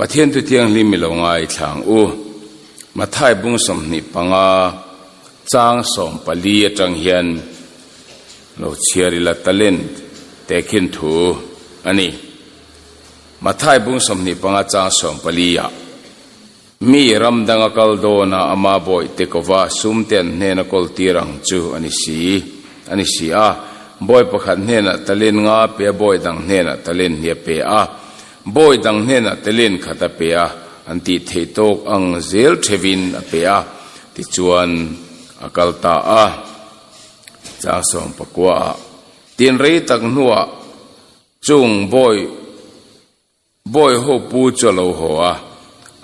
Pathian thu thianghlim i lo ngaithla ang u. Mathai bung 25 chang 14 atang hian lo chhiar ila talent tehkhin thu a ni. Mathai bung 25 chang 14 ah mi ram danga kal dawn a ama bawih te kova sum te an hnena kawl tir ang chu a ni si a ni si a. Bawi pakhat hnenah talent nga pe a bawi dang hnenah talent hnih a pe a. Bawi dang hnenah talent khat a pe a, an tih theih tawk ang zel thevin a pe a, tichuan a kal ta a. Chang 19 ah tin rei tak hnuah chung bawi bawi ho pu chu a lo haw a,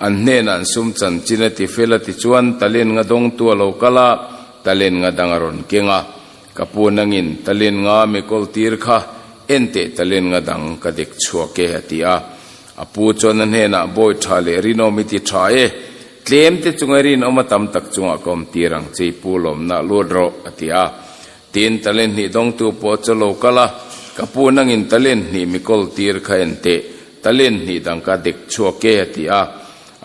an hnenah an sum chanchin a ti fel a tichuan talent nga dawngtu a lo kal a, talent nga dang a rawn keng a. Ka pu nangin talent nga mi kawl tir kha en teh talent nga dang ka dek chhuak e a ti a. A pu chuan a hnenah bawi tha leh rinawm i ti tha e, tlem te chunga rinawm a tam tak chungah ka awm tir ang che i pu lawmna lut rawh a ti a. Tin talent hnih dawngtu pawh chu lo kal a, ka pu nangin talent hnih mi kawl tir kha en teh talent hnih dang ka dek chhuak e a ti a.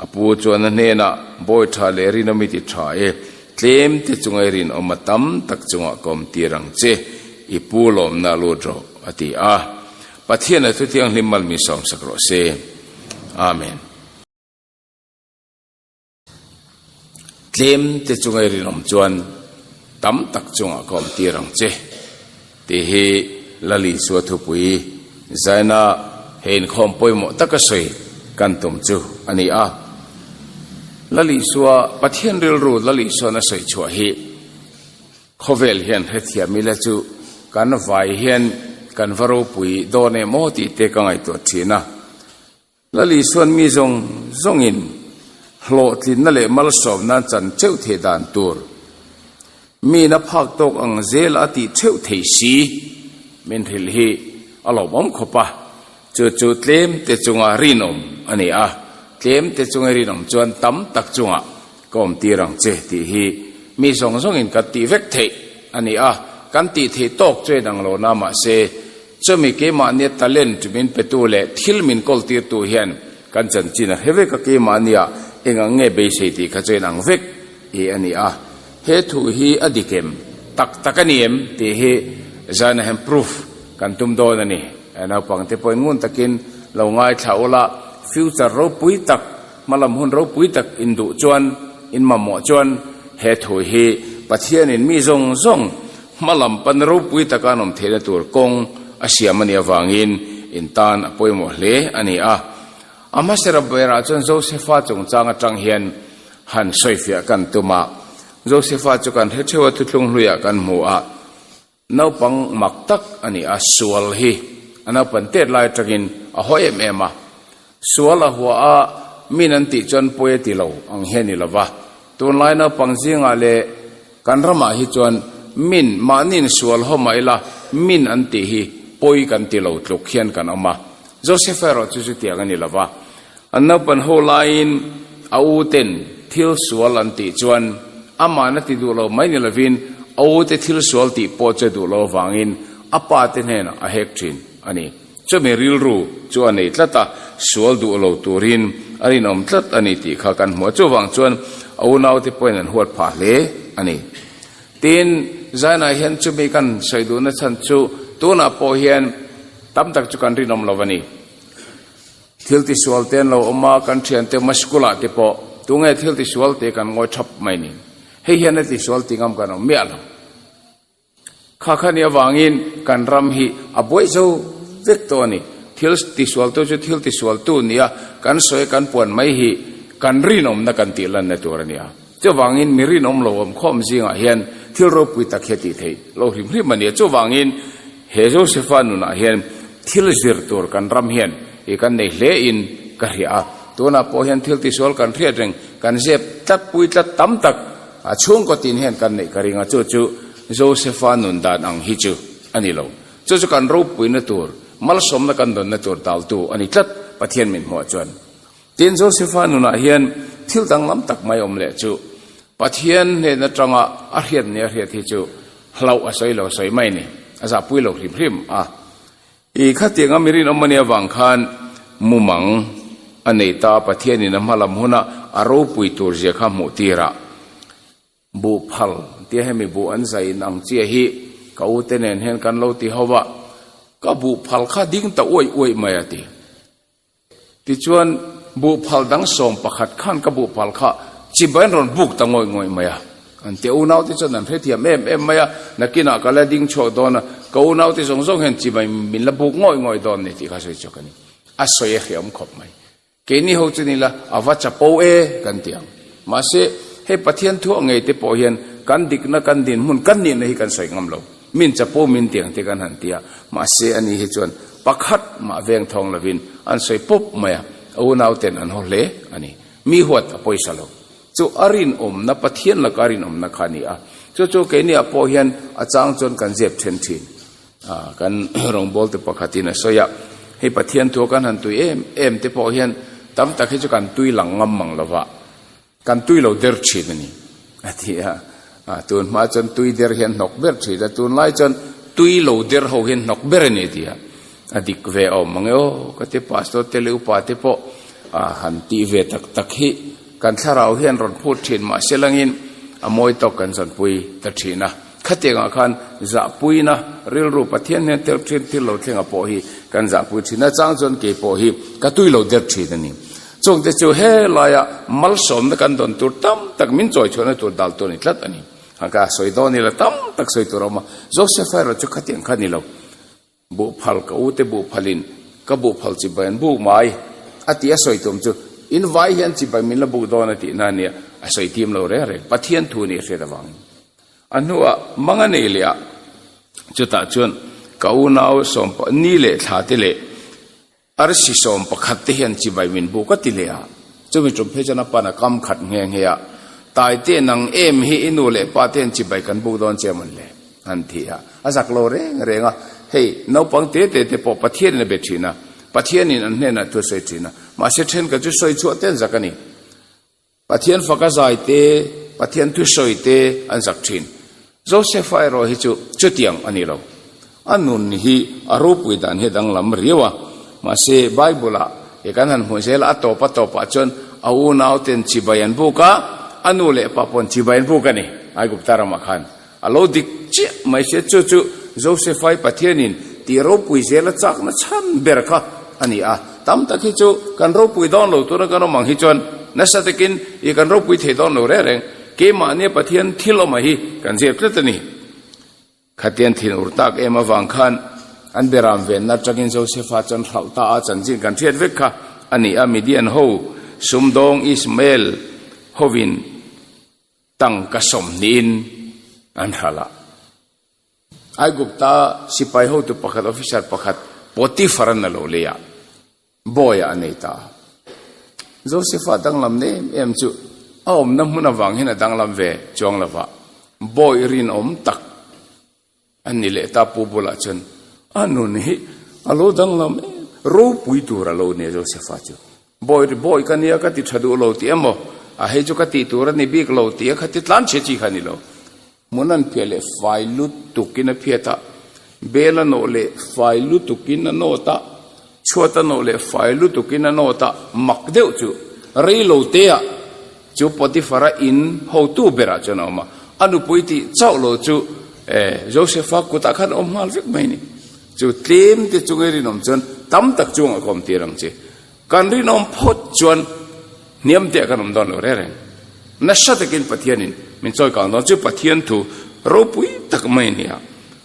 A pu chuan a hnenah bawi tha leh rinawm i ti tha e, Tlem te chunga i rinawm a tam tak chungah ka awm tir ang che, i pu lawmna lut rawh, a ti a. Pathian a thuthianghlim mal min sawmsak rawh se. Amen. Tlem te chunga i rinawm chuan tam tak chungah ka awm tir ang che, tih hi Lal Isua thupui zaina he inkhawm pawimawh taka sawi kan tum chu a ni a. Lal Isua, Pathian rilru Lal Isuan a sawi chhuah hi khawvel hian hrethiam ila chu kan vai hian kan va ropui dawn em aw tih te ka ngaihtuah thin a. Lal Isuan mi zawng zawngin hlawhtlinna leh malsawmna an chan theuh theih dan tur mina phak tawk ang zel a tih theuh thei si min hrilh hi a lawmawm khawp a, chu chu tlem te chunga rinawm a ni a, tlem te chunga rinawm chuan tam tak chungah ka awm tir ang che tih hi mi zawng zawngin kan tih vek theih a ni a, kan tih theih tawk chu en ang lo na mahse Chumi keimahnia talent min petu leh thil min kawltirtu hian kan chanchin a hre vek a, keimahnia eng ang nge beisei tih kha chu en ang vek i a ni a. He thu hi a dik em? Tak tak a ni em? tih hi Zainahem proof kan tum dawn a ni. Naupangte pawhin ngun takin lo ngaithla ula, future ropui tak, hmalam hun ropui tak in duh chuan, in mamawh chuan he thu hi Pathianin mi zawng zawng Hmalam pan ropui taka an awm theihna tur kawng a siam a nih avangin in tan a pawimawh hle a ni a. A hmasera berah chuan Josefa chungchang atang hian han sawifiah kan tum a. Josefa chu kan hre theuh a, thuthlung hluiah kan hmu a, naupang mak tak a ni a, sual hi a naupan tet lai atangin a haw em em a. Sual a hua a, min an tih chuan pawi a ti lo ang hian ni lova. Tunlai naupang zingah leh kan ramah hi chuan min mahniin sual haw mah ila min an tih hi pawi kan ti lo tluk hian kan awm a. Joseph erawh chu chutiang a ni lova. An naupan ho laiin a u ten thil sual an tih chuan amahna ti duh lo mai ni lovin a u te thil sual tih pawh che duh lo avangin a pa te hnenah a hek thin a ni. Chumi rilru chu a nei tlat a, sual duh lo turin a rinawm tlat a ni tih kha kan hmu a. Chuvang chuan a unaute pawhin an huat phah hle a ni. Tin, Zainah hian chumi kan sawi duhna chhan chu tunah pawh hian tam tak chu kan rinawm lo a ni. Thil tisual te an lo awm a, kan thiante awm a, school ah te pawh tunge thil tisual te kan ngawi thap mai ni. Hei hian a tisual ti ngam kan awm miah lo. Kha kha nih avangin kan ram hi a buai zo vek tawh a ni. Thil tisualtu chu thil tisualtu nia kan sawi kan puan mai hi kan rinawmna kan tih lanna tur a ni a. Chuvangin mi rinawm lo awm khawm zingah hian thil ropui tak hi a tih theih lo hrim hrim a ni a. Chuvangin he Josefa nunah hian thil zir tur kan ram hian i kan nei hle in ka hria a. Tunah pawh hian thil tisual kan hriat reng kan zep tlat pui tlat tam tak A chhungkaw tin hian kan neih ka ring a, chu chu Josefa nun dan ang hi chu a ni lo. Chu chu kan ropuina tur, malsawmna kan dawnna tur taltu a ni tlat, Pathian min hmuah chuan. Tin, Josefa nunah hian thil danglam tak mai awm leh chu, Pathian hnen atanga a hriat ni a hriat hi chu hlauh a sawi lo sawi mai ni, a zahpui lo hrim hrim a. I khatianga mi rinawm a nih avang khan mumang. a nei ta a, Pathianin a hmalam huna a ropui tur zia kha hmuh tirah buh phal tia hemi buh an zai in ang chiah hi ka u te nen hian kan lo ti ho va, ka buh phal kha ding ta uaih uaih mai a ti. Tichuan, buhphal dang 11 khan ka buhphal kha chibai an rawn buk ta ngawih ngawih mai a. An tia unaute chuan an hrethiam em em mai a, nakinah ka la ding chhuak dawn a, ka unaute zawng zawng hian chibai min la buk ngawih ngawih dawn ni tih kha sawi chhuak a ni. A sawi a hriam khawp mai. Keini ho chu ni la, a va chapo e kan ti ang. Mahse, hei Pathian thu a ngei te pawh hian kan dikna, kan dinhmun, kan nihna hi kan sawi ngam lo. Min chapo min ti ang te kan han ti a, mahse ani hi chuan pakhat mah veng thawng lovin an sawi pawp mai a, a unau ten an haw hle a ni. Mi huat a pawisa lo. Chu a rinawmna, Pathian laka a rinawmna kha a ni a. Chu chu keiniah pawh hian a chang chuan kan zep then thin. Kan rawngbawltu pakhatin a sawi a, hei Pathian thu a kan han tui em em te pawh hian tam tak hi chu kan tui lang ngam mang lova, Kan tui lo der thin a ni, a ti a. Tun hma chuan tui der hian hnawk ber thin a, tunlai chuan tui lo der ho hian hnawk ber a ni, a ti a. A dik ve awm ang e aw, ka ti pastor te leh upa te pawh han tih ve tak tak hi kan thlarau hian rawn phut thin mahse langin a mawi tawk kan zawnpui ta thin a. Khatiangah khan zahpuina rilru Pathian hnen tel thin thil lo thlenga pawh hi kan zahpui thin a, chang chuan kei pawh hi ka tui lo der thin a ni. Chungte chu he laia malsawmna kan dawn tur tam tak min chawi chhuahna tur dal tur a ni tlat a ni. Han ka sawi dawn ila tam tak sawi tur a awm a, Joseph erawh chu khatiang kha ni lo. Buhphal ka ute buhphalin ka buhphal chibai an buk mai a tih a sawi tum chu in vai hian chibai min la buk dawn a tihna a nia, a sawi tim lo reng reng. Pathian thu nih a hriat avangin. A hnuah mang a nei leh a, chutah chuan ka unau sawmpa ni leh thla te leh Arsi 11 te hian chibai min buk a ti leh a, chumi tum phei chuan a pan a kam khat nghe nghe a, Taite nang em hi i nu leh pa te hian chibai kan buk dawn che mawn le? an ti a, a zak lo reng reng a, hei naupang te te te pawh Pathianin a be thin a, Pathianin an hnenah thu a sawi thin a, mahse thenkhat chu sawi chhuah te an zak a ni. Pathian faka zai te, Pathian thusawi te an zak thin. Josefa erawh hi chu chutiang a ni lo. A nun hi a ropui dan hi a danglam riau a. Mahse, Bible-ah he kan han hmuh zel a, a tawp a tawpah chuan a unauten chibai an buk a, a nu leh pa paw'n chibai an buk a ni, Aigupta ramah khan. A lo dik chiah mai sia, chu chu Josefa-i Pathianin tih ropui zela chakna chhan ber kha a ni a. Tam tak hi chu kan ropui dawn lo tura kan awm ang hi chuan nasa takin i kan ropui thei dawn lo reng reng. Keimahnia Pathian thil awmah hi kan zir tlat a ni. Khatian thin ur tak em avang khan an beram venna atangin Josefa chuan hralh ta a chanchin kan hriat vek kha a ni a. Midian ho sumdawng Ismael hovin Tangka 20in an hralh a. Aigupta sipai hotu pakhat, officer pakhat, Potiphar-an a lo lei a, bawiah a nei ta a. Josefa danglam nem em chu a awmna hmun avang hian a danglam ve chuang lo va, bawi rinawm tak a ni leh ta. Pu bulah chuan a nun hi a lo danglam em, ropui tur a lo nia Josefa chu. Bawi bawi ka nia ka ti tha duh lo tih emaw, a hei chu ka tih tur a ni bik lo tih a kha ti tlan chhe chi kha ni lo. Hmun an phiah leh fai lutukin a phiat a, bel a nawh leh fai lutukin a nawt a, chhuat a nawh leh fai lutukin a nawt a, mak deuh chu rei lo te ah chu Potiphar-a in hotu berah chuan a awm a, a nupui tih chauh lo chu Joseph-a kutah khan a awm nghal vek mai a ni. Chu tlem te chunga i rinawm chuan tam tak chungah ka awm tir ang che. Kan rinawm phawt chuan hniam te ah kan awm dawn lo reng reng. Nasa takin Pathianin min chawi kang dawn chu Pathian thu ropui tak mai a ni a.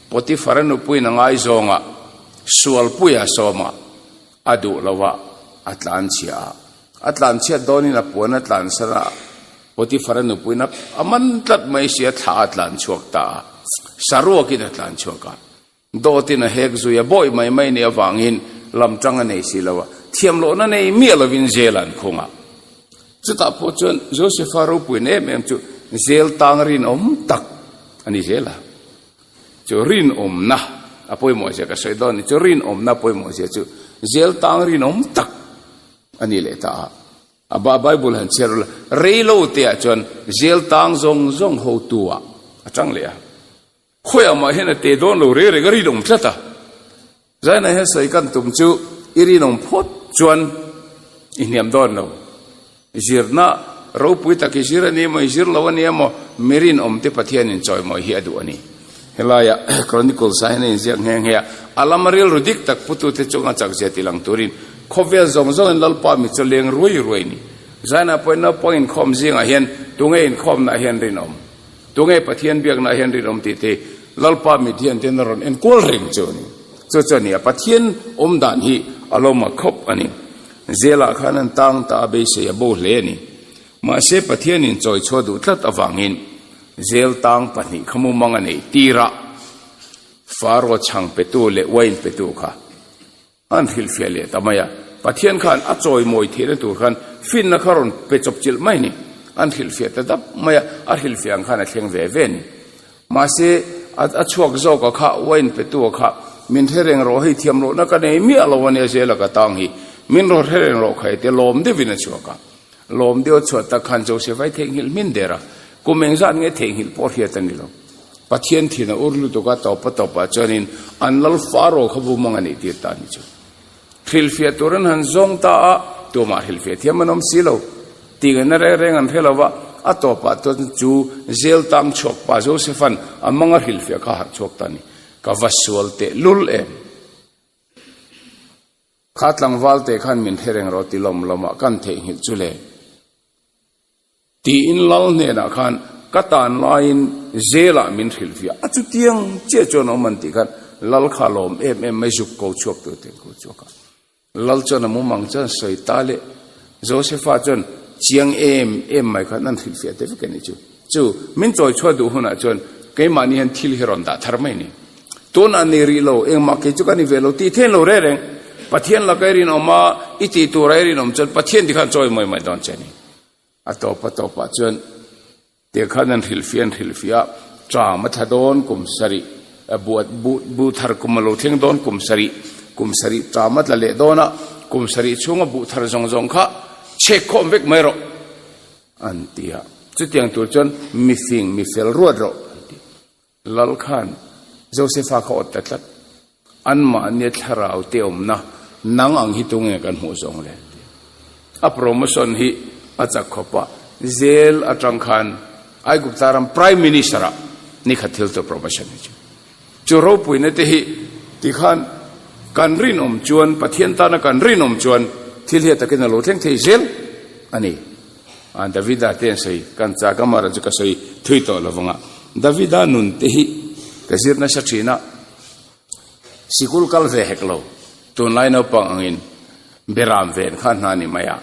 Potiphar-a nupuiin a ngaizawng a, sualpuia sawma a duh lo a, a tlanchhia a. A tlanchhiat dawnin a puan a tlansan a, Potiphar-a nupuiin a man tlat mai si a, thla a tlanchhuak ta a, saruakin a tlanchhuak a. Dawtin a hek zui a, bawi mai mai nih avangin lam tang a nei si lo a, thiam lohna nei miah lovin zel an khung a. Chutah pawh chuan Josefa ropuiin em em chu zel tang rinawm tak a ni zel a. Chu rinawmna a pawimawh zia ka sawi dawn ni, chu rinawmna pawimawh zia chu zel tang rinawm tak a ni leh ta a. A ba Bible han chhiar ula, rei lo te ah chuan zel tang zawng zawng hotu ah a tang leh a. Khawiah mah hian a te dawn lo reng reng a rinawm tlat a. Zainah hian sawi kan tum chu i rinawm phawt chuan I hniam dawn lo. Zirna ropui tak i zir a ni emaw, i zir lo a ni emaw, mi rinawmte Pathianin chawimawi hi a duh a ni. Helaia Chronicles ah hian a inziak nghe nghe a, a lama rilru dik tak putute chunga chakzia ti lang turin khawvel zawng zawngin Lalpa mi chu leng ruai ruai a ni. Zainah pawhin naupang inkhawm zingah hian tunge inkhawmnaah hian rinawm, tunge Pathian biaknaah hian rinawm tih te Lalpa mit hian ten a rawn enkual reng chu a ni. Chu chu a ni a, Pathian awm dan hi a lo mak khawp a ni. Zelah khan an tang ta a beisei a bo hle a ni. Mahse Pathianin chawi chhuah duh tlat avangin zel tang pahnih kha mumang a neih tir a, Faro chhang petu leh wine petu kha an hrilhfiah leh ta mai a. Pathian khan a chawimawi theihna tur khan finna kha rawn pe chawp chilh mai a ni. An hrilhfiah ta dap mai a, a hrilhfiah ang khan a thleng ve ve a ni. Mahse, a chhuak zawk a kha, wine petu a kha, min hre reng rawh hei thiam lohna ka nei miah lo a nia zela ka tang hi, min rawn hre reng rawh khai te lawm deuhin a chhuak a. Lawm deuh a chhuah tak khan Joseph ai theihnghilh hmin der a, kum engzat nge theihnghilh pawh hriat a ni lo. Pathian thin a ur lutuk a, tawpa tawpah chuanin an lal Faro kha bumang a nih tir ta a ni chu. Hrilhfiah tur an han zawng ta a, tumah hrilhfiah thiam an awm si lo. Tihna reng reng an hre lo va, a tawpah chuan chu zel tang chhuak pa Joseph-a'n a manga hrilhfiah kha a harh chhuak ta a ni. Ka va sual teh lul em? Kha tlangval teh khan min hre reng rawh ti lawm lawmah kan theihnghilh chu le. Tiin lal hnenah khan ka tan laiin zelah min hrilhfiah a, chutiang chiah chuan awm an tih khan lal kha lawm em em mai zuk ko chhuak tur te an ko chhuak a. Lal chuan a mumang chuan sawi ta leh Josepha chuan chiang em em mai khan an hrilhfiah te vek a ni chu. Chu min chawi chhuah duh hunah chuan keimahni hian thil hi rawn dah thar mai a ni. Tunah ni rih lo, engmah kei chu ka ni ve lo tih thein lo reh reng. Pathian laka i rinawm a, i tih tura i rinawm chuan Pathian tikhan chawi mawi mai dawn che a ni. A tawp a tawpah chuan te khan an hrilhfiah an hrilhfiah a, ṭam a thla dawn kum sarih, buh thar kum a lo thleng dawn kum sarih, kum sarih ṭam a tla leh dawn a, kum sarih chhunga buh thar zawng zawng kha chhek khawm vek mai rawh an ti a. Chutiang tur chuan mifing mifel ruat rawh an ti. Lal khan Josefa kha awt ta tlat, Anmahnia thlarau te awmna nang ang hi tunge kan hmuh zawng le? ti. A promotion hi a chak khawp a, zel atang khan Aigupta ram Prime Minister ah nikhat thil tur promotion hi chu. Chu ropuina te hi tikhan kan rinawm chuan, Pathian tana kan rinawm chuan thil hi a takin a lo thleng thei zel a ni. A Davida te an sawi, kan chak a mara chu ka sawi thui tawh lo vang a. Davida nun te hi ka zir nasa thin a, sikul kal ve hek lo, tunlai naupang angin beram ven kha hna ni mai a,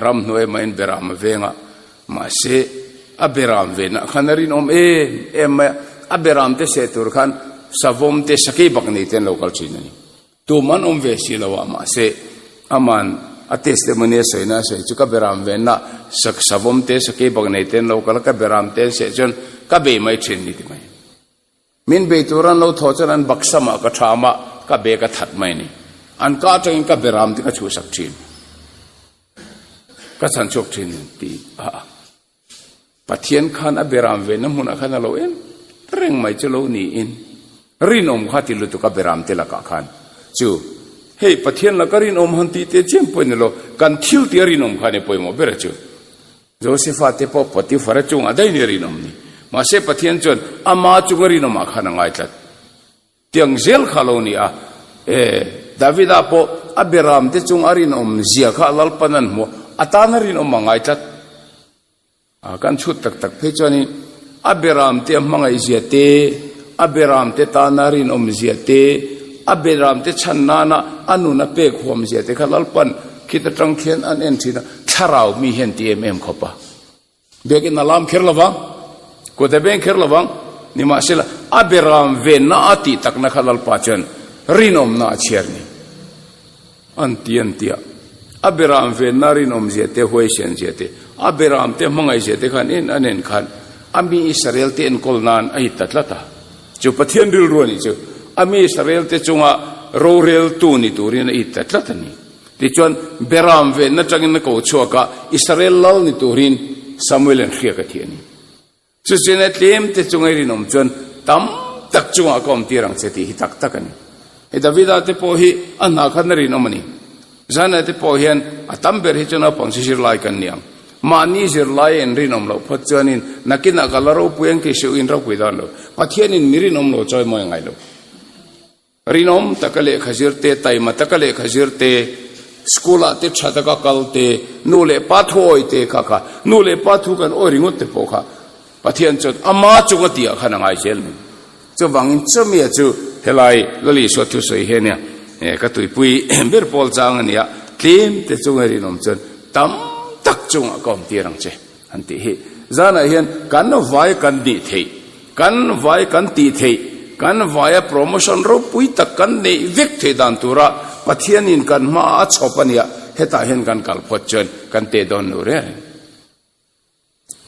ramhnuai maiin beram a veng a, mahse a beram venah khan a rinawm em em mai a, a beram te seh tur khan savawm te sakei bak nei te an lo kal thin a ni. Tum an awm ve si lo a, mahse aman a testimony a sawina a sawi chu ka beram venna sak savawm te sakei bak nei te an lo kal a, ka beram te an seh chuan ka bei mai thin ni ti mai. Min bei tur an lo thaw chuan an baksam ah ka tham a, ka bag a that mai a ni. An ka atangin ka beram te ka chhuhsak thin. Ka chhan chhuak thin ti a. Pathian khan a beram venna hmunah khan a lo en reng mai chu lo niin rinawm kha ti lutuk a beram te lakah khan chu hei Pathian laka rinawm han tih te chiam pawh ni lo kan thil tia rinawm kha ni pawimawh ber chu Josepha te pawh Potiphara chungah daih ni rinawm ni mahse Pathian chuan ama chunga rinawmah khan a ngai tlat. Tiang zel kha lo ni a, e, Davida pawh a beram te chung a rinawm zia kha Lalpan an hmu, a tan a rinawm a ngai tlat. A, kan chhut tak tak phei chuanin a beram te a hmangaih zia te, a beram te tana rinawm zia te, a beram te chhan nana a nun a pek huam zia te kha Lalpan khita tang khian an en thin a, thlarau mi hian ti em em khawp a. Biakin a lam kher lovang, kut a beng kher lovang, nimahsela a beram venna a tih takna kha Lalpa chuan rinawmna a chhiar ni. An ti an ti a, a beram venna rinawmzia te, huaisianzia te, a beram te hmangaihzia te khan en an en khan a mi Israel te enkawl nan a hit ta tlat a. Chu Pathian rilru a nih chu, a mi Israel te chunga roreltu ni turin a hit ta tlat a ni. Tichuan, Beram venna atangin a ko chhuak a, Israel lal ni turin Samuel-a'n hriak a thi a ni. Chuchuan a tlem te chunga i rinawm chuan tam tak chungah ka awm tir ang che tih hi tak tak a ni. Hei Davida te pawh hi a hna khan a rinawm a ni. Zana te pawh hian a tam ber hi chu naupang chu zirlai kan ni ang. Mahni zirlai a inrinawm loh phawt chuanin nakinah ka la ropui ang tih hriuh in ropui dawn lo. Pathianin mi rinawm lo chawi mawi ngai lo. Rinawm taka lehkha zir te, taima taka lehkha zir te, school ah te tha taka kal te, nu leh pa thu awi te kha kha, nu leh pa thu kan awi ringawt te pawh kha Pathian chuan ama chunga tihah khan a ngai zel mai. Chuvangin chumia chu helai Lal Isua thusawi hi a nia, ka tuipui ber pawl chang a nia, tlem te chunga rinawm chuan tam tak chungah ka awm tir ang che an tih hi. Zanah hian kan vai kan nih theih, kan vai kan tih theih, kan vaia promotion ropui tak kan neih vek theih dan tura Pathianin kan hmaah a chhawp a nia, hetah hian kan kal phawt chuan kan teh dawn lo reng reng.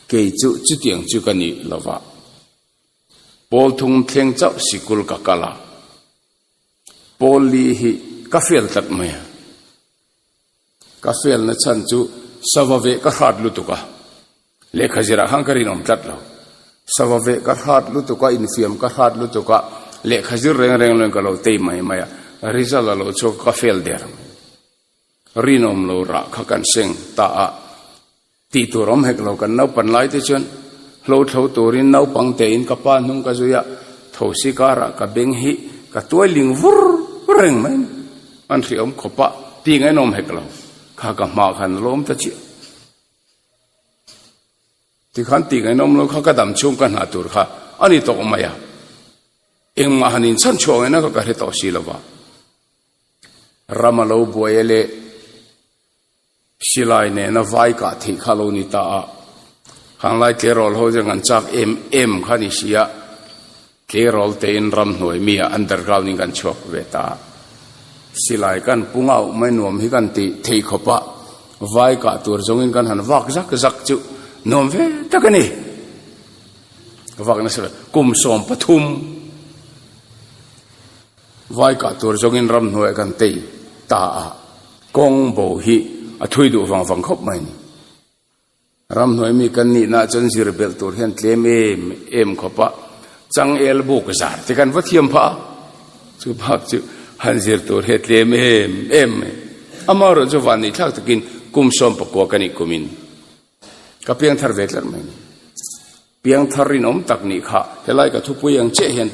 Kei chu chutiang chu ka nih lova, Pawl thung thleng chauh sikul ka kal a, Pawl li hi ka fail tlat mai a. Ka fail na chhan chu sava veh ka hrat lutuk a, lehkha zirah khan ka rinawm tlat lo. Sava veh ka hrat lutuk a, infiam ka hrat lutuk a, lehkha zir reng reng loin ka lo tei mai mai a, result a lo chhuak a ka fail der mai. Rinawm lo rah kha kan seng ta a. Tih tur awm hek lo, kan naupan lai te chuan hlo thlo turin naupang tein ka pa hnung ka zui a, thosi karah ka beng hi ka tuai ling vur reng mai a ni. An hriawm khawp a, tih ngainawm hek lo, kha ka hma khan a lawm ta chiah. Tikhan tih ngainawm lo kha ka dam chhung ka hna tur kha a ni tawh mai a, engmah han inchhan chhuah ngaihna kha ka hre tawh si lo va. Ram a lo buai a leh. Silai nena vai kah theih kha lo ni ta a, Hanglai tleirawl ho chuan kan chak em em kha ni si a, tleirawl tein ramhnuai mi ah underground in kan chhuak ve ta a, silai kan pu ngauh mai nuam hi kan tih theih khawp a, vai kah tur zawngin kan han vak zak zak chu nuam ve tak a ni. Vak nasa ve, kum 13. Vai kah tur zawngin ramhnuai kan tei ta a, kawng bo hi a thui duh vang vang khawp mai a ni. Ramhnuai mi kan nihna chuan zir belh tur hian tlem em em khawp a, changel buk zar te kan va thiam phah a, chu bak chu han zir tur hi a tlem em em mai. Amaherawhchu chu van neih thlak takin kum 19 ka nih kumin ka piangthar ve tlat mai a ni. Piangthar rinawm tak nih kha helai ka thupui ang chiah hian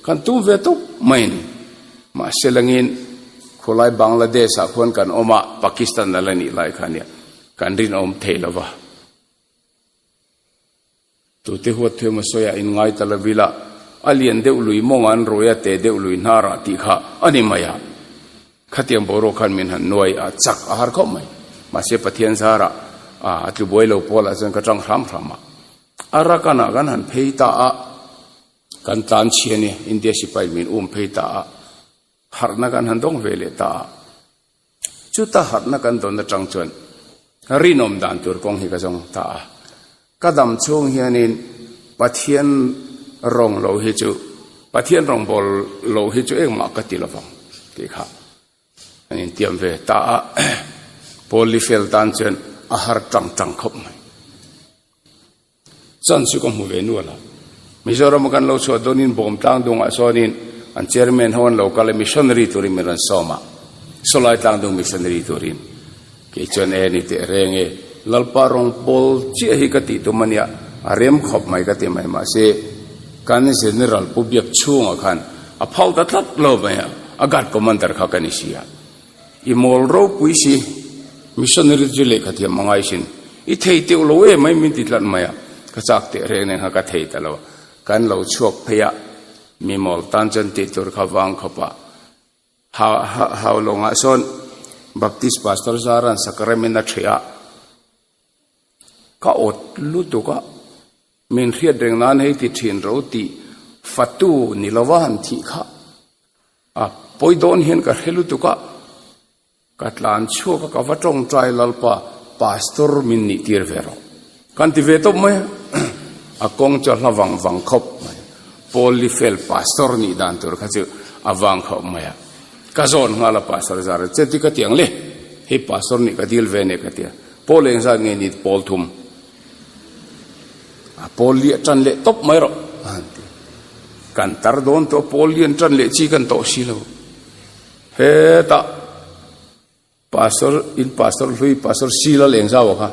kan tum ve tawp mai a ni. Mahse langin khawlai Bangladesh ah khuan kan awm a, Pakistan a la nih lai kha nia kan rinawm thei lo va. Tute huat thu emaw sawi ah inngai ta lo ila, a lian deuh lui mawng an rawi a, te deuh lui hnar ah tih kha a ni mai a. Khatiang boruak khan min han nuai a, chak a har khawp mai. Mahse Pathian zarah a tlu buai lo pawl ah chuan ka tang hram hram a. Arakan ah kan han phei ta a, kan tlan chhia ni, India sipai min um phei ta a, harhna kan han dawng ve leh ta a. Chuta harhna kan dawn atang chuan rinawm dan tur kawng hi ka zawng ta a. Ka dam chhung hianin Pathian rawng lo hi chu, Pathian rawngbâwl lo hi chu engmah ka ti lo vang tih kha an intiam ve ta a. Paul Lifel tan chuan a har ṭang ṭang khawp mai. Chan chu ka hmu ve nual a. Mizoram a kan lo chhuah dawnin bawm tlang dungah sawnin an chairman ho an lo kal a, missionary turin min rawn sawm a, sawlai tlang dung missionary turin. Kei chuan e ni teh reng e, Lalpa rawng pawl chiah hi ka tih tum a nia, a rem khawp mai ka ti mai mahse kan General Pu Biak chhungah khan a phal ta tlat lo mai a, a guard commander kha ka ni si a, i mawl ropui si, missionary chu lehkha thiam a ngai sin, i thei teuh lo em mai min ti tlat mai a, ka chak teh reng nen kha ka thei ta lo, kan lo chhuak phei a, mi mawl tan chuan tih tur kha vang khawp a. Haulawngah sawn Baptist Pastor Zaran sacrament a ṭheh a, ka awt lutuk a, min hriat reng nan hei ti ṭhin ro tih fatu ni lova han thih kha a pawi dawn hian ka hre lutuk a, ka tlan chhuak a, ka va tawngtai Lalpa Pastor min nih tir ve rawh kan ti ve tawp mai a, a kawng chu a hla vang vang khawp mai. Paul Lifel Pastor nih dan tur kha chu a vang khawp mai a, ka zawn nghal a Pastor zar a, cheti ka ti ang le, hei Pastor nih ka dil ve ania ka ti a, Paul eng zat nge ni Paul thum a, Paul liah tan leh tawp mai rawh a han ti, kan tar dawn tawh a Paul lian tan leh chi kan tawh si lo, hetah. Pastor in pastor hlui pastor Sila Lengzau kha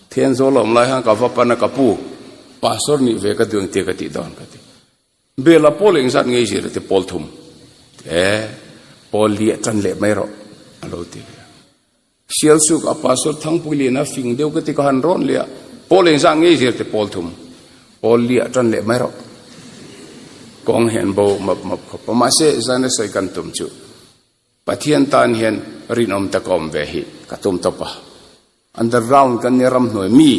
Thenzawl a awm lai khan ka va pan a ka pu pastor nih ve ka duh engtia ka tih dawn ka ti. Bela pawl engzat ngei zir te pawl thum e pawl liah tan leh mai rawh a lo ti leh a. Sialsuk a pastor Thangpui Liana fing deuh ka ti ka han rawn leh a pawl engzat ngei zir te pawl thum pawl liah tan leh mai rawh. Kawng hian bo map map khawp a mahse zan a sawi kan tum chu Pathian tan hian rinawm tak a awm ve hi ka tum tawp a. Underground kan nia ramhnuai mi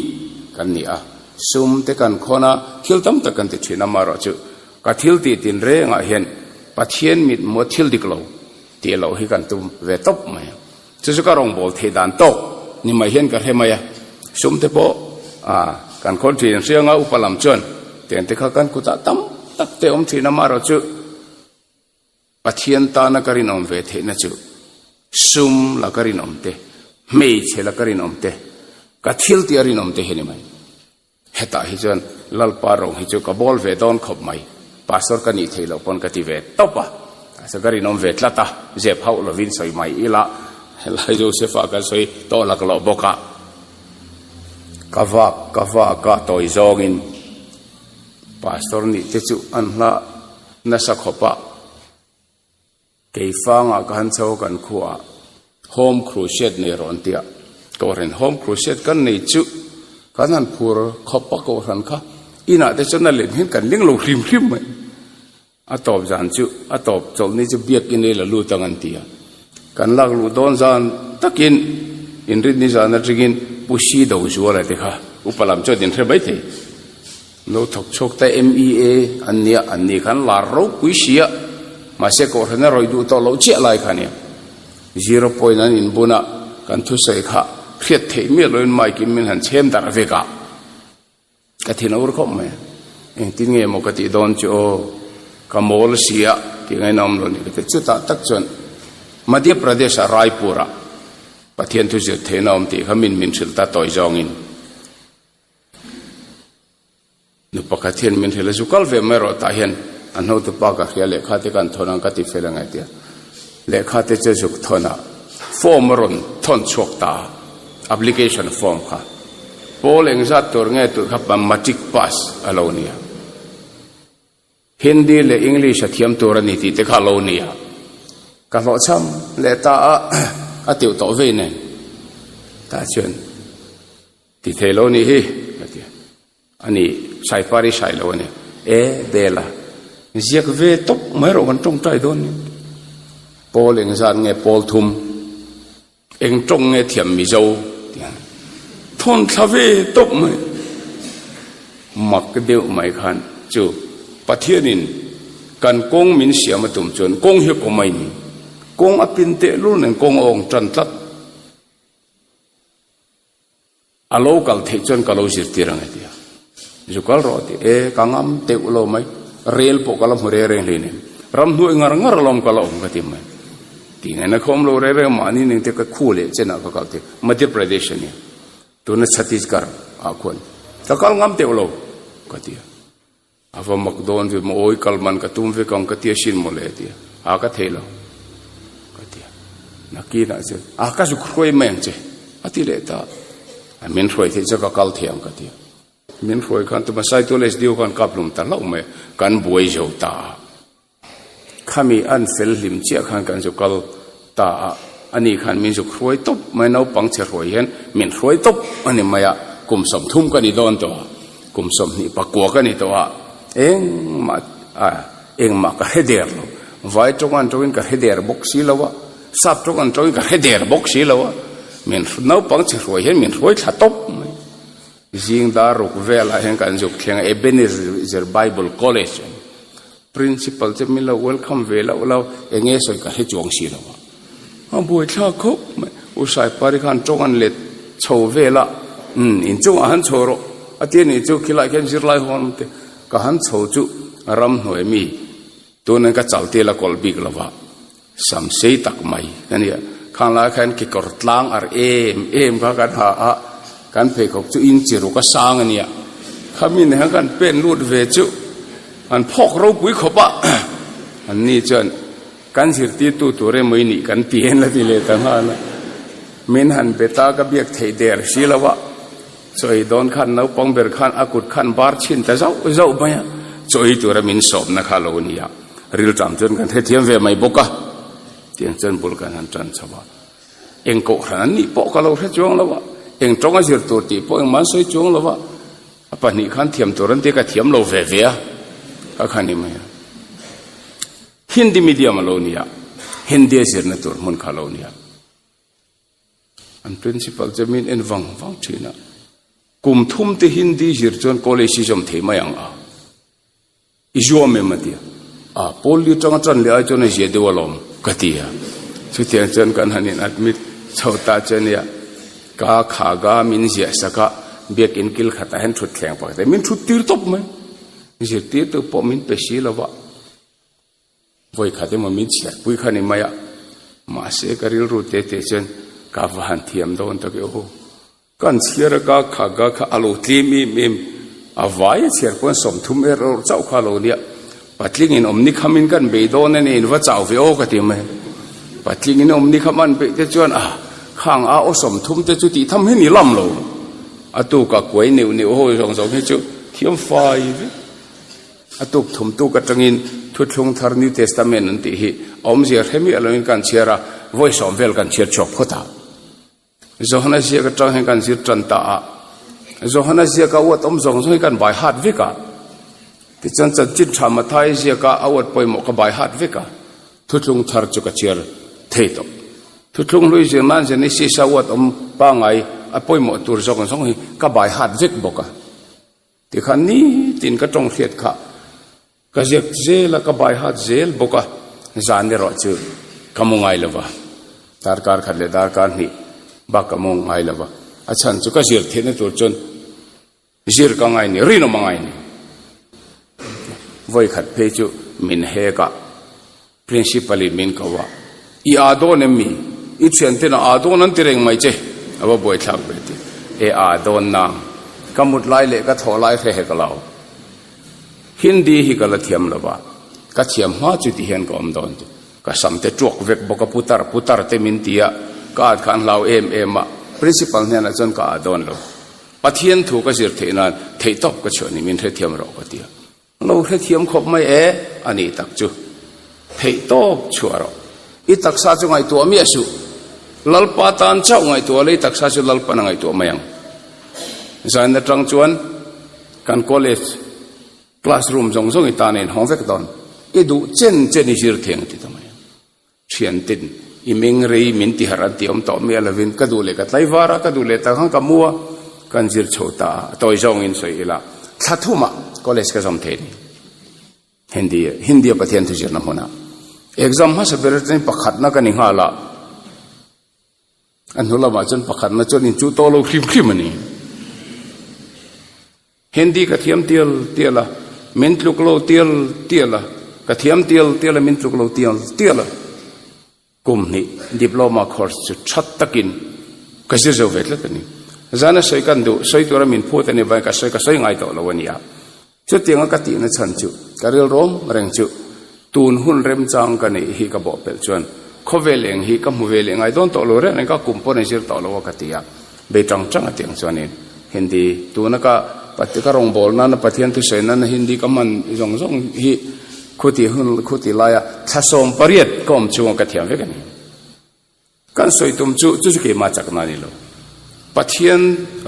kan ni a, sum te kan khawn a, thil tam tak kan ti thin a, amaherawhchu ka thil tih tin rengah hian Pathian mit maw thil dik lo tih loh hi kan tum ve tawp mai a. Chu chu ka rawngbâwl theih dan tawk ni mai hian ka hre mai a, sum te pawh kan khawn thin hrianga upa lam chuan tiang te kha kan kutah tam tak te awm thin a, amaherawhchu Pathian tana ka rinawm ve theihna chu sum la ka rinawm te, hmeichhe la ka rinawm te, ka thil tih a rinawm te hi a ni mai. Hetah hi chuan Lalpa rawng hi chu ka bawl ve dawn khawp mai, Pastor ka nih theih loh pawn ka ti ve tawp a, mahse ka rinawm ve tlat a, zep hauh lovin sawi mai ila, helai Joseph-a kan sawi tawh laklawh bawk a, ka vak ka vak a tawi zawngin Pastor nih te chu an hla nasa khawp a, Keifangah ka han chho kan khuaah Home Crusade nei rawh an ti a, Kohhran Home Crusade kan nei chu kan han phur khawp a Kohhran kha inah te chuan a lem hian kan ling lo hrim hrim mai. A tawp zan chu a tawp chawlhni chu biakin ei la lut ang an ti a, kan lak luh dawn zan takin inrinni zan atangin Pu Sido Zuala te kha upa lam chuan inhre maithei. Lo thawk chhuak ta MEA an nia, an ni khan lar ropui si a, mahse kohhran a rawih duh tawh loh chiah lai kha nia. Zero point an inbun a, kan thusawi kha hriat theih miah loin mic in min han chhem darh vek a, ka thin a ur khawp mai a, engtin nge maw ka tih dawn chu aw, ka mawl si a tih ngaihna awm lo ni ka ti. Chutah tak chuan Madhya Pradesh ah Raipur ah Pathian thu zir theihna awm tih kha min min hrilh ta tawi zawngin. Nu pakhat hian min hrilh a, zu kal ve mai rawh tah hian a hnotu pa ka hria lehkha te kan thawn ang ka ti fel ang e tia. Lehkha te chu zuk thawn a, form a rawn thawn chhuak ta a, application form kha. Pawl engzat tur nge tih kha matric pass a lo nia. Hindi leh English a thiam tur a ni tih te kha a lo ni a, ka hlawhchham leh ta a, a tiu tawh vei nen tah chuan ti thei lo ni hi ka ti a, ani Saipari sai lo a ni, e Bela ziak ve tawp mai rawh kan tawngtai dawn ni, Pawl engzat nge pawl thum. Eng tawng nge thiam Mizo tih a thawn thla ve tawp mai. Mak deuh mai khan chu Pathianin kan kawng min siam a tum chuan kawng hi a kawm a ni. Kawng a pin tehlul nen kawng a awng tan tlat. A lo kal theih chuan ka lo zirtir ang e tia. Zu kal rawh a ti. E, ka ngam teuh lo mai. Rel pawh ka la hmu reng reng hleinem. Ramhnuai ngar ngar alawm ka la awm ka ti mai. Ti ngaihna kha awm lo reng reng mahni ning te ka khu leh chenah ka kal thei. Madhya Pradesh a nia. Tuna Chhattisgarh ah khuan ka kal ngam teuh lo ka ti a. A va mak dawn ve maw awi kal man ka tum vek ang ka ti a sin mawle a ti a, a ka thei lo ka ti a, nakinah chuan a ka zuk hruai mai ang che a ti leh ta a, min hruai theih chuan ka kal thei ang ka ti a, min hruai khan tuma Saitual SDO khan kap hlum ta hlauh mai a, kan buai zo ta a. Khami an fel hlim chiah khan kan zu kal ta a, ani khan min zuk hruai tawp mai, naupang chhe hruai hian min hruai tawp a ni mai a, kum 30 ka ni dawn tawh a, kum 24 ka ni tawh a, engmah a engmah ka hre der lo, vai tawng an tawngin ka hre der bawk si lo a, sap tawng an tawngin ka hre der bawk si lo a, min naupang chhe hruai hian min hruai thla tawp mai. Zing dar ruk velah hian kan zuk thleng a, Ebenezer Bible College a ni. Principal chu min lo welcome ve loh lo, eng nge sawi ka hre chuang si lo a. A buaithlak khawp mai. U Saipari khan tawng an let chho vel a, umm inchungah han chho rawh a ti a nih chu, khilai khian zirlai hawn awm te ka han chho chu ramhnuai mi tunin ka chal tel a kawlh bik lo va, sam sei tak mai ka nia. Khang lai khan kekawr tlang ar em em kha kan ha a, kan pheikhawk chu inchi ruk a sang a nia. Khami nen khan kan pen lut ve chu an phawk ropui khawp a, an ni chuan kan zirtirtu tur emaw i nih kan ti en la ti leh ta nghal a. Min han be ta ka biak theih der si lo a, chaw ei dawn khan naupang ber khan a kut khan bar chhin ta zauh zauh mai a, chaw ei tura min sawmna kha lo ni a, rilṭam chuan kan hrethiam ve mai bawk a, tiang chuan bul kan han ṭan chho a. Eng kohhran an nih pawh ka lo hre chuang lo a, eng ṭawng a zir tur tih pawh engmah an sawi chuang lo a, a pahnih khan thiam tur an ti a, ka thiam lo ve ve a, ka kha ni mai a. Hindi medium a lo ni a, Hindi a zirna tur hmun kha a lo ni a. An principal chu min en vang vang thin a, kum thum te Hindi zir chuan college hi zawm thei mai ang a, i zuam em a ti a, a pawl li tanga tan leh ai chuan a zia deuh alawm ka ti a. Chutiang chuan kan han in admit chho ta chu ania, ka kha ga min ziah sak a, biakin kil khatah hian thutthleng pakhat a, min thut tir tawp mai, zirtirtu pawh min pe si lo va. Vawi khat emaw min chhiat pui kha ni mai a, mahse ka rilru te te chuan ka va han thiam dawn tak e aw. Kan chhiar a ka kha ka kha a lo tlim em em, a vai a chhiar pawn 30 er awrh chauh kha a lo nia, patling in awm ni kham in kan bei dawn a ni in va chau ve aw ka ti mai. Patling in awm ni kham an beih te chuan a khang a aw 30 te chu tih tham hi ni lam lo, a tuk a kuai neuh neuh ho zawng zawng hi chu thiam fai vek. A tuk thum tuk atangin Thuthlung Thar, New Testament, an tih hi a awmzia hre miah loin kan chhiar a, vawi sawm vel kan chhiar chhuak phawt a. Johana ziak atang hian kan zir tan ta a, Johana ziaka uat awm zawng zawng hi kan bai hat vek a. Tichuan chanchin tha Matthai ziaka a uat pawimawh ka bai hat vek a, Thuthlung Thar chu ka chhiar thei tawh. Thuthlung hlui zir nan Genesis a uat awm pangai a pawimawh tur zawng zawng hi ka bai hat vek bawk a. Tikhan nitin ka tawng hriat kha ka ziak zel a, ka bai hat zel bawk a, zan erawh chu ka mu ngai lo va, darkar khat leh darkar hnih bak ka mu ngai lo va, a chhan chu ka zir theihna tur chuan zir ka ngai ni, rinawm a ngai ni. Vawi khat phei chu min hek a, Principal in min ko a, I aa dawn em mi? I thianten a aa dawn an ti reng mai che, a va buaithlak ve ti. E aa dawn nang, ka mut lai leh ka thawh lai hre hek lo. Hindi hi ka la thiam lo va, ka thiam hma chu ti hian ka awm dawn ti. Ka sam te tuak vek bawk a, putar putar te min ti a, ka at kha an hlau em em a, Principal hnenah chuan ka aa dawn lo. Pathian thu ka zir theih nan theihtawp ka chhuah ni, min hrethiam rawh ka ti a. Lo hrethiam khawp mai e, a nih tak chu. Theih tawp chhuah rawh. I taksa chu ngaihtuah miah suh. Lalpa tan chauh ngaihtuah la i taksa chu Lalpan a ngaihtuah mai ang. Zan atang chuan kan college classroom zawng zawng i tan a inhawng vek dawn. I duh chen chen i zir thei ang ti ta mai ang. Thianten i meng rei min ti harh an ti awm tawh miah lovin ka duh leh ka tlaivar a, ka duh leh tak ang ka mu a, kan zir chho ta a, a tawi zawngin sawi ila thla thumah college ka zawm thei ni. Hindi Hindia Pathian thuzirna hmunah exam hmasa ber atangin pakhatna ka ni nghal a, a hnu lamah chuan pakhatna chuan inchuh tawh lo hrim hrim a ni. Hindi ka thiam tial tial a, min tluk lo tial tial a, ka thiam tial tial a, min tluk lo tial tial a. Kum hnih diploma course chu that takin ka zir zo ve tlat a ni. Zana sawi kan duh, sawi tura min phut a ni vain ka sawi ka sawi ngai tawh lo a ni a. Chutianga ka tihna chhan chu ka rilrawm reng chu tun hun remchang ka neih hi ka bawhpelh chuan khawvel eng hi ka hmu ve leh ngai dawn tawh lo reng reng ka kum pawn a zir tawh lo a ka ti a. Bei tang tang a tiang chuanin Hindi tuna ka ka rawngbâwl nana Pathian thusawi nana Hindi ka hman zawng zawng hi khuti hun khuti laia thla 18 ka awm chhunga ka thiam vek a ni. Kan sawi tum chu chu chu keimah chakna a ni lo. Pathian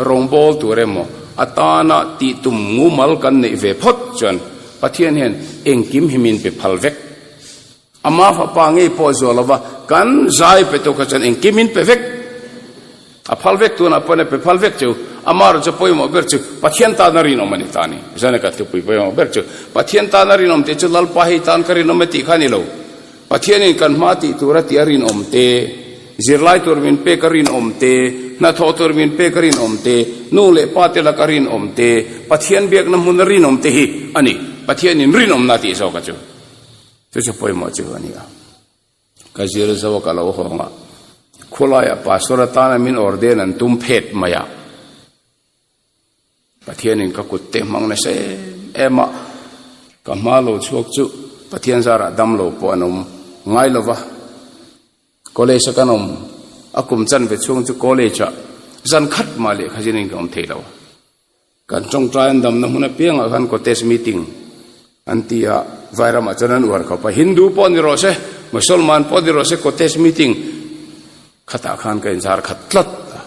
rawngbâwl tur emaw a tana tih tum ngumal kan neih ve phawt chuan Pathian hian engkim hi min pe phal vek. Ama fapa ngei pawh zuah lova kan zai pe tu kha chuan engkim in pe vek. A phal vek tunah pawn a pe phal vek chu. Ama erawh chu pawimawh ber chu Pathian tana rinawm a ni ta a ni. Zane ka thupui pawimawh ber chu Pathian tana rinawm tih chu Lalpa hei tan ka rinawm e tih kha a ni lo. Pathianin kan hma tih tura tih a rinawm te, zirlai tur min pek a rinawm te, hnathawh tur min pek a rinawm te, nu leh pa te laka rinawm te, Pathian biakna hmuna rinawm te hi a ni. Pathianin rinawmna a tih zawk a chu. Chu chu pawimawh chu a ni a. Ka zir zo a ka lo hawng a, khulaiah pastor atana min ordain an tum phet mai a. Pathianin ka kut te hmang nasa em em a, ka hma lo chhuak chu Pathian zarah dam lo pawh an awm ngai lo va. College a kan awm. A kum chanve chhung chu college ah zan khat mah lehkha zin in ka awm thei lo. Kan tawngtai an damna hmun apiangah khan cottage meeting an ti a, Vairamah chuan an uar khawp a, Hindu pawh ni rawh se, Musalman pawh ni rawh se cottage meeting khatah khan ka inzar khat tlat a,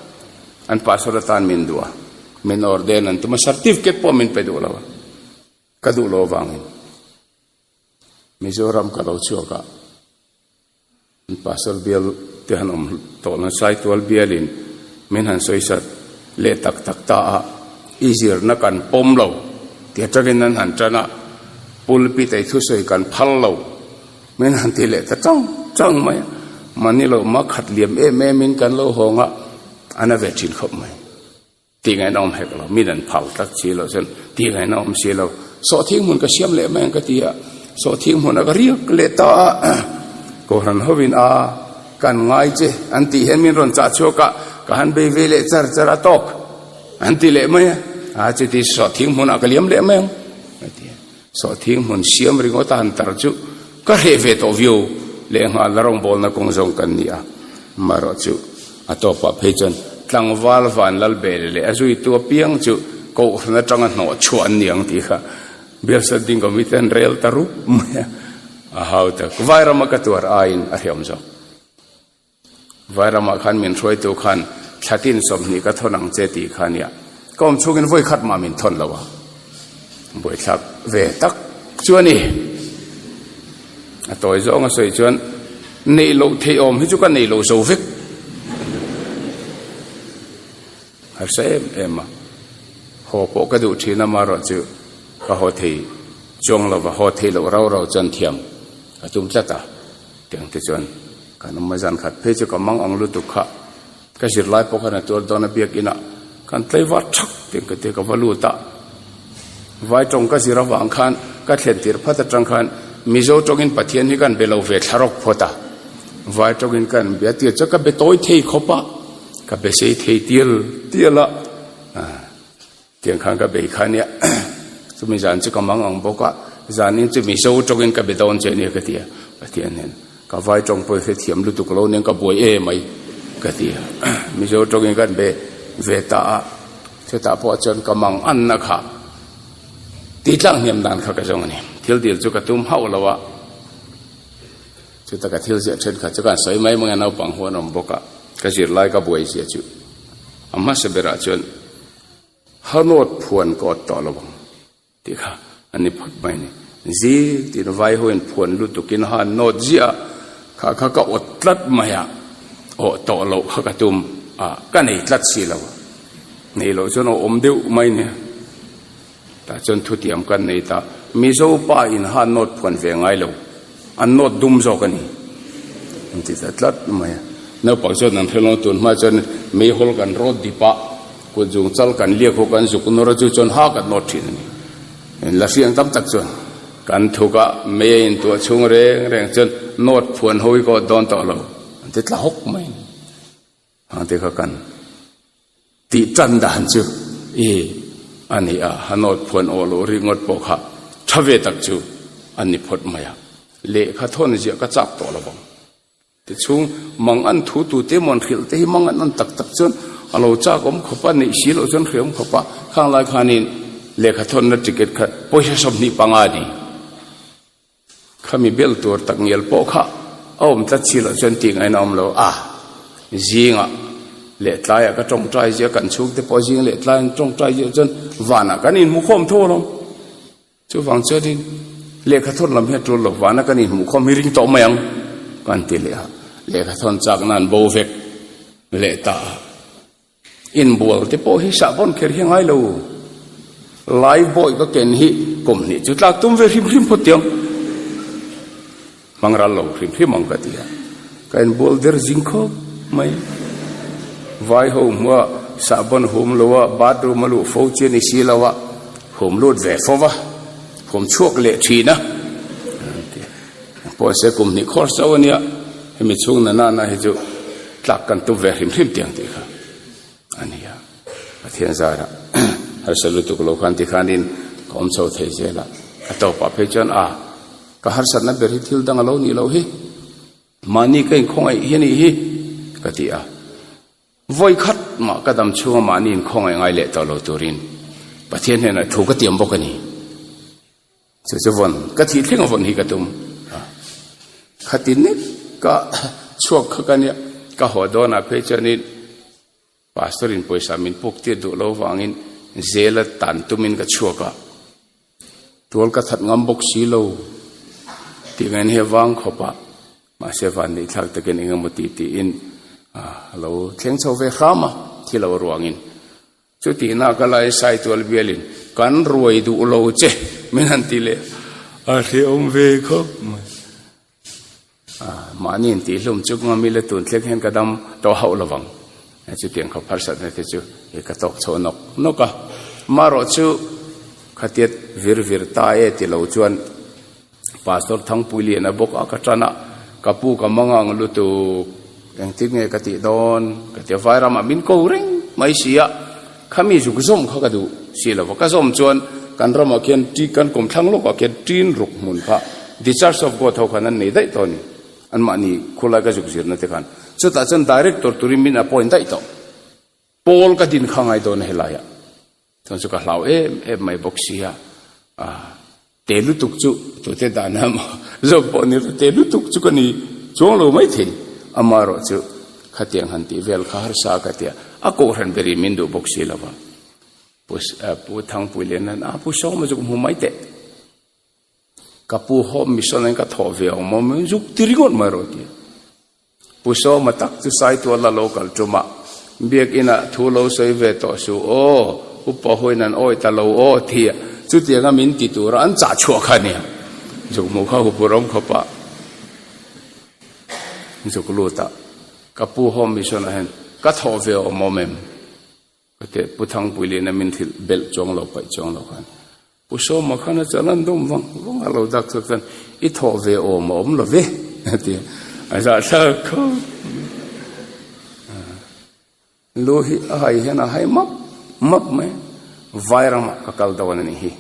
an pastor atan min duh a, min ordain an tum a, certificate pawh min pe duh lo a, ka duh lo avangin Mizoram ka lo chhuak a. Pastor bial te han awm tawh lo, Saitual bialin min han sawi sat leh tak tak ta a, i zirna kan pawm lo ti atangin an han tan a, pulpit a i thusawi kan phal lo min han ti leh ta chang chang mai a, mahni loh mah khat liam em em in kan lo hawng a, a na ve thin khawp mai. Tih ngaihna awm hek lo, min an phal tlat si lo chuan tih ngaihna awm si lo. Sawhthing hmun ka siam leh mai ang ka ti a, sawhthing hmun a ka riak leh ta a, Kohhran hovin a kan ngai che an tih hian min rawn chah chhuak a, ka han bei ve leh char char a tawk an ti leh mai a, a chuti sawhthing hmunah ka liam leh mai ang a ti a. Sawhthing hmun siam ringawt a han tar chu ka hreh ve tawh viau lehnghal a rawngbawlna kawng zawng kan ni a, marawh chu a tawpah phei chuan tlangval van lal bel leh a zuitu apiang chu kohhran atanga hnawh chhuah an ni ang tih kha Bial Standing Committee an rel ta rup mai a, a hau tak. Vairama ka tuar aiin a hreawm zawk. Vairamah khan min hruaitu khan thlatin 20 ka thawn ang che tih kha nia. Ka awm chhungin vawi khat mah min thawn lo a. Buaithlak ve tak chu a ni. A tawi zawng a sawi chuan neih loh theih awm hi chu ka nei lo zo vek. Harsa em em a. Haw pawh ka duh thin amarawh chu ka haw thei chuang lo va, haw theih loh rau rau chuan thiam ka tum tlat a. Tiang te chuan kan awm a, zan khat phei chu ka mang ang lutuk kha ka zirlai pawh khan a tuar dawn a biakinah kan tlaivar thak tiang ka tia ka va lut a, vai tawng ka zir avang khan ka thlen tir phat atang khan Mizo tawngin Pathian hi kan be lo ve thla rawk phawt a, vai tawngin kan bia tir chuan ka be tawi thei khawp a, ka be sei thei tial tial a. Tiang khan ka bei kha nia, chumi zan chu ka mang ang bawk a, zanin chu Mizo tawngin ka be dawn che nia ka ti a, Pathian hian ka vai tawng pawh i hrethiam lutuk lo nen ka buai e mai ka ti a, Mizo tawngin kan be ve ta a, chutah pawh chuan ka mang anna kha tih tlang hniam dan kha ka zawng a ni, thil dil chu ka tum hauh lo a, chuta ka thil ziah thenkhat chu ka han sawi mai mai a, naupang huan awm bawk a, ka zirlai ka buai zia chu a hmasa berah chuan. Hanawt phuan ka awt tawh lo ang tih kha a ni phawt mai a ni. Zing tiin vai hoin phuan lutukin a han nawt ziah a, kha kha ka awt tlat mai a, awh tawh loh kha ka tum a, ka nei tlat si lo. Nei loh chuan a awm deuh mai nia. Tah chuan thutiam kan nei ta, Mizo pa in han nawt phuan ve ngai lo, an nawt dum zawk a ni an ti ta tlat mai a. Naupang chuan an hre lo, tun hma chuan meihawl kan rawt dip a, kut zung chal kan liak ho kan zuk nawr a, chu chuan ha kan nawt thin a ni. La hriang tam tak chuan kan thuk a, mei a intuah chhung reng reng chuan nawt phuan ho hi ka awt dawn tawh lo an ti tla hawk mai a ni. Hangte kha kan tih tan dan chu i a ni a, a nawt phuan awh loh ringawt pawh kha tha ve tak chu a ni phawt mai a, lehkha thawn ziah ka chak tawh lo vang. Tichhung mang an thu tute maw an hrilh te hi mang an an tak tak chuan a lo chak awm khawp a, neih si loh chuan hre awm khawp a, khang lai khanin lehkha thawnna ticket kha pawisa 25 a ni. Khami bel tur tak ngial pawh kha a awm tlat si loh chuan tih ngaihna awm lo a, zingah leh tlaiah ka tawngtai zia kan chhungte pawh zing leh tlai an tawngtai zia chuan vanah kan inhmukhawm tho alawm. Chuvang chuanin lehkha thawn lam hi a tul lo, vana kan inhmuhkhawm hi ring tawh mai ang kan ti leh a, lehkha thawn chakna an bo vek leh ta a. Inbual te pawh hi sahbawn kher hi a ngai lo. Lai bawi ka ken hi kum hnih chu tlak tum ve hrim hrim phawt tiang. Hmang ral lo hrim hrim ang ka ti a. Ka inbual der zing khawp mai. Vai ho hmua sahbawn hum lo a, bathroom a luh fo chi a ni si lo a, hum lut ve fo va, hum chhuak leh thin a. Pawh se kum hnih khawr chauh a nia, hemi chhung na nana hi chu tlak kan tum ve hrim hrim tiang tih kha a ni a. Pathian zarah harsa lutuk lo khan tikhanin ka awm chho thei zel a, a tawpah phei chuan a ka harsatna ber hi thil dang a lo nih loh hi, mahni ka inkhawngaih hi a nih hi ka ti a. Vawi khat mah ka dam chhunga mahni inkhawngaih ngai leh tawh lo turin Pathian hnenah thu ka tiam bawk a ni. Chu chu vawn, ka thih thleng a vawn hi ka tum a. Khati nek ka chhuak kha ka nia, ka haw dawnah phei chuanin Pastor in pawisa min puk tir duh lo vangin zela tan tumin ka chhuak a, tual ka that ngam bawk si lo tih ngain he vang khawp a, mahse van neih thlak takin eng emaw tih tiin a lo thleng chho ve hram a, thi lo ruangin. Chutihna ka lai Saitual bialin kan ruai duh lo che min han ti leh a, a hrehawm ve khawp mai. Mahni in tihhlum chu ngam ila tun thleng hian ka dam tawh hauh lo vang. Chutiang khawp harsatna te chu i ka tawk chho nawk nawk a. Marawh chu khatiat vir vir ta e ti lo chuan Pastor Thangpui Liana bawk a ka tan a, ka pu ka mang ang lutuk engtin nge ka tih dawn ka ti a, Vairamah min ko reng mai si a, khami zuk zawm kha ka duh si lo va, ka zawm chuan kan ramah khian kan kawmthlang lawkah khian ṭin ruk hmun kha The Church of God ho khan an nei daih tawh a ni, anmahni khulai ka zuk zirna te khan. Chutah chuan Director turin min appoint daih tawh. Pawl ka din kha ngai dawn a helaiah. Chuan chu ka hlau em em mai bawk sia, ah te lutuk chu tute dana maw zawk pawh ni te lutuk chu ka ni chuang lo mai thei. Amaherawh chu khatiang han tih vel kha harsa ka tia, a kohhran beri min duh bawk si lova. Pu Pu Thangpui Lian a Pu Sawma chu ka hmu mai teh. Ka pu home mission in ka thawh ve ang maw min zuk ti ringawt mai rawh ti. Pu Sawma tak chu Saituala lo kal tum a, biakinah thu lo sawi ve tawh suh aw, upa huin an awi ta lo aw ti a, chutianga min ti tura an chah chhuah kha nia. Zuk hmuh kha huphurh awm khawp a, zuk lut a, ka pu home mission ah hian ka thawh ve awm awm em? Ka teh Pu Thangpui Liana min hrilh belh chuang lo paih chuang lo khan Pu Sawma khan a chuan an dawm vang vang a lo dak chhuak chuan i thawh ve awm a awm lo ve a ti a, a zahthlak khawp mai. Lu hi a hai hian a hai map map mai Vairamah ka kal dawn a nih hi.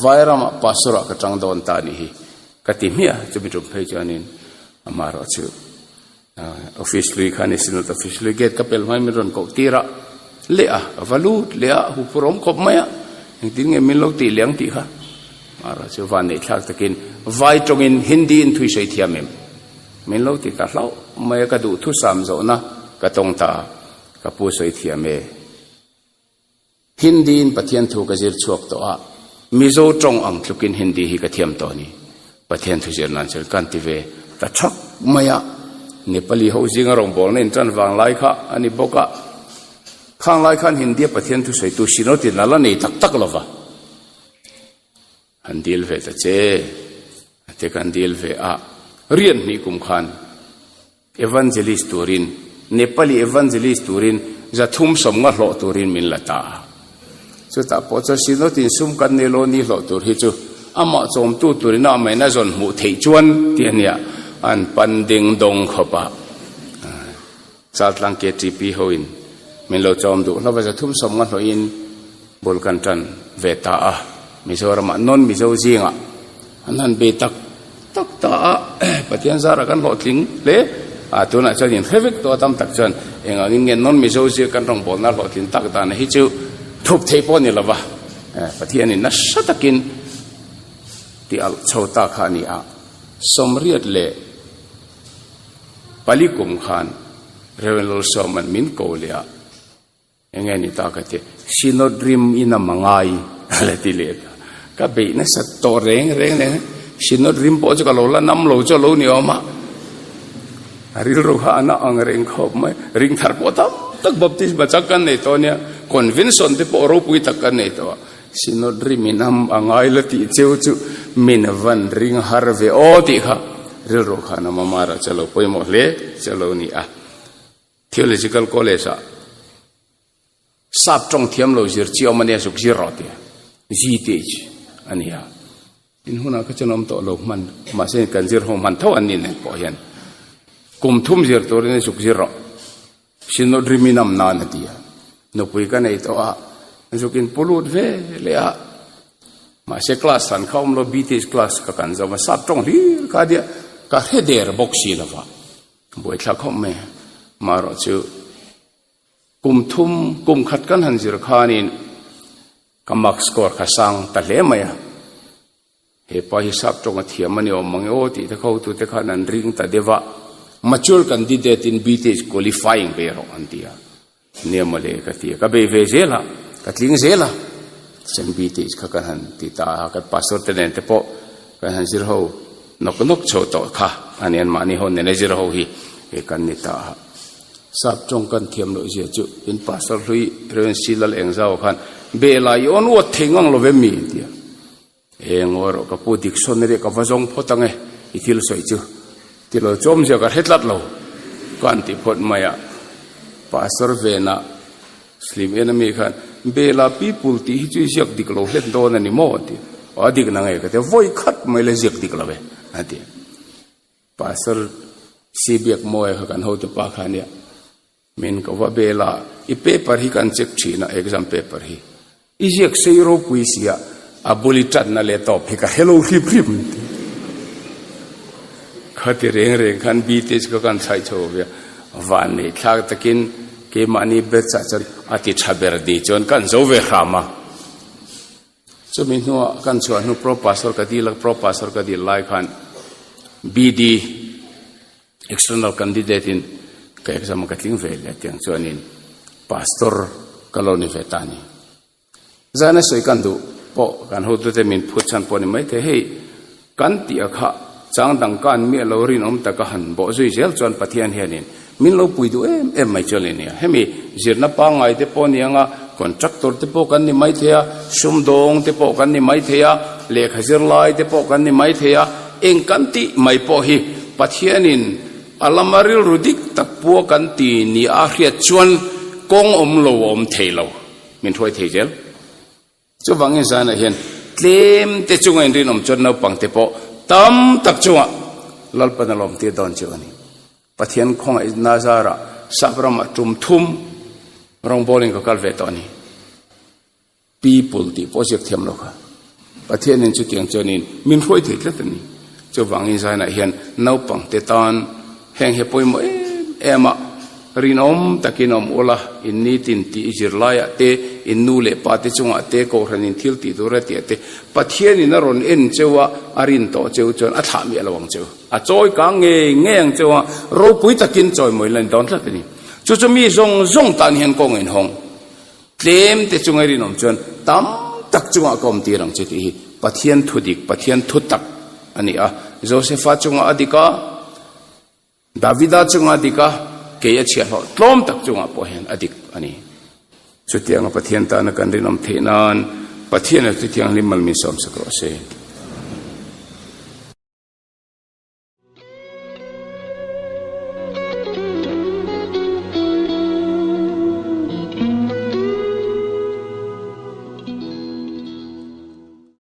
Vairamah pastor ah ka tang dawn ta a nih hi ka ti hmiah a, chumi tum phei chuanin amaherawh chu office hlui kha a ni Synod office hlui gate ka pel hmain min rawn koh tir a, leh a ka va lut leh a huphur awm khawp mai a, engtin nge min lo tih leh ang tih kha amaherawh chu van neih thlak takin vai tawngin Hindi in thui sawi thiam em min lo ti ta hlauh mai a, ka duh thusam zawhna ka tawng ta a, ka pu sawi thiam e. Hindi in Pathian thu ka zir chhuak tawh a, Mizo tawng ang tlukin Hindi hi ka thiam tawh a ni. Pathian thu zir nan chuan kan ti ve ta thak mai a, Nepali ho zinga rawngbawlna in tan vang lai kha a ni bawk a, khang lai khan Hindi a Pathian thu sawitu Synod-in a la nei tak tak lo va. Han dil ve ta che, a ti kan dil ve a, rian hnih kum khan Evangelist turin, Nepali Evangelist turin 350 hlawh turin min la ta a. Chutah pawh chuan Synod in sum kan nei lo ni hlawh tur hi chu amah chawmtu turin a amahin a zawn hmuh theih chuan tih a nia, an pan ding dawng khawp a. Chaltlang KTP hoin min lo chawm duh hlauh a, 350 hlawhin bul kan tan ve ta a. Mizoramah non-Mizo zingah an han bei tak tak ta a, Pathian zarah kan hlawhtling hle a, tunah chuan inhre vek tawh a tam tak chuan engangin nge non-Mizo zir kan rawngbawlna hlawhtlin tak dan hi chu thup thei pawh a ni lo va, Pathianin nasa takin ti alh chho ta kha a ni a, 84 kum khan Rev. Lawlsawma'n min ko leh a. Enge ni ta ka ti, Synod rim in a mangai a la ti leh ta. Ka beih nasat tawh reng reng nen Synod rim pawh chu ka lo la nam lo chu a lo ni awm a. A rilru kha a na ang reng khawp mai. Ring thar pawh tam tak baptisma chak kan nei tawh ania, convention te pawh ropui tak kan nei tawh a. Synod rim in a mangai la tih cheu chu min van ring har ve aw tih kha rilru khan a mamara chu a lo pawimawh hle chu a lo ni a. Theological College ah sap tawng thiam lo zir chi awm a nia zuk zir rawh tia GTH a ni a. In hunah kha chuan awm tawh lo hman mahse kan zir ho hman tho an ni nen pawh hian kum thum zir turin zuk zir rawh Synod riminam nan a ti a. Nupui ka nei tawh a zuk in pu lut ve leh a mahse class han kha awm lo BTH class ka kan zo a sap tawng hlir kha a nia ka hre der bawk si lova. Buaithlak khawp mai marawh chu. Kum thum, kum khat kan han zir khanin ka mark score kha sang ta hle mai a. He pa hi sap tawng a thiam a ni awm mang e aw tih te kha hotute khan an ring ta deuh a, mature candidate in BTech qualifying bei rawh an ti a. Nia mawle ka ti a, ka bei ve zel a, ka tling zel a, chuan BTech kha kan han ti ta a, kan pastor te nen te pawh kan han zir ho nawk nawk chho tawh kha a ni, anmahni ho nena zir ho hi kan ni ta a. Sap tawng kan thiam loh zia chu in pastor hlui Rev. C. Lal Engzau khan Bela i awn uat thei ngang lo ve mi? a ti a. Eng aw erawh ka pu dictionary ka va zawng phawt ang e, i thil sawi chu ti lo chawm zia ka hre tlat lo ka an ti phawt mai a. Pastor Vena Slim en ami khan Bela people tih hi chu i ziak dik lo hlen dawn a ni maw a ti a. Aw a dik na nge ka ti a, vawi khat mai la ziak dik lo e a ti a. Pastor Sibiakmawia kha kan hotu pa kha ania. Min ko va bel a, i paper hi kan check thin a, exam paper hi. I ziak sei ropui si a, a bul i tanna leh tawp hi ka hre lo hrip hrip an ti. Khati reng reng khan BTech ka kan chhaih chho ve a, van nei thlak takin keimahni batch ah chuan a ti tha ber ni chuan kan zo ve hram a. Chumi hnuah kan chhuah hnu Pro Pastor ka dil a, Pro Pastor ka dil lai khan BD, External candidate in ka exam a ka tling ve leh tiang chuanin pastor ka lo ni ve ta a ni. Zana sawi kan duh pawh kan hotute min phut chhan pawh a ni maithei hei kan tih a kha chang dang ka an miah lo rinawm taka han bawh zui zel chuan Pathian hianin min lo pui duh em em mai chuan a nia. Hemi zirna pangngai te pawh a ni anga contractor te pawh kan ni maithei a, sumdawng te pawh kan ni maithei a, lehkha zirlai te pawh kan ni maithei a, Eng kan tih mai pawh hi Pathianin a lama rilru dik tak pua kan ti ni a hriat chuan kawng awm lo a awm thei lo, min hruai thei zel. Chuvangin zanah hian tlem te chunga inrinawm chuan naupang te pawh tam tak chungah Lalpan a lawmtir dawn chu a ni. Pathian khawngaihna zarah sap ramah tum thum rawngbawlin ka kal ve tawh a ni. People tih pawh ziak thiam lo kha. Pathianin chutiang chuanin min hruai thei tlat a ni. Chuvangin Zainah hian naupang te tan heng he pawimawh em em a, rinawm takin awm ula, in nitin tih i zirlaiah te, in nu leh pa te chungah te, kohhranin thil tih tur a tih te, Pathianin a rawn en cheu a, a rin tawh cheu chuan a thlah miah lo ang cheu. A chawi kang ngei ngei ang cheu a, ropui takin chawimawi la ni dawn tlat a ni. Chu chu mi zawng zawng tan hian kawng a inhawng. Tlem te chunga rinawm chuan tam tak chungah ka awm tir ang che tih hi Pathian thu dik, Pathian thu tak a ni a. Josefa chungah a dik a, Davida chungah a dik a, kei a chhiahhlawh tlawm tak chungah pawh hian a dik a ni. Chutianga Pathian tana kan rinawm theih nan Pathian a Thu Thianghlim mal min sawmsak rawh se.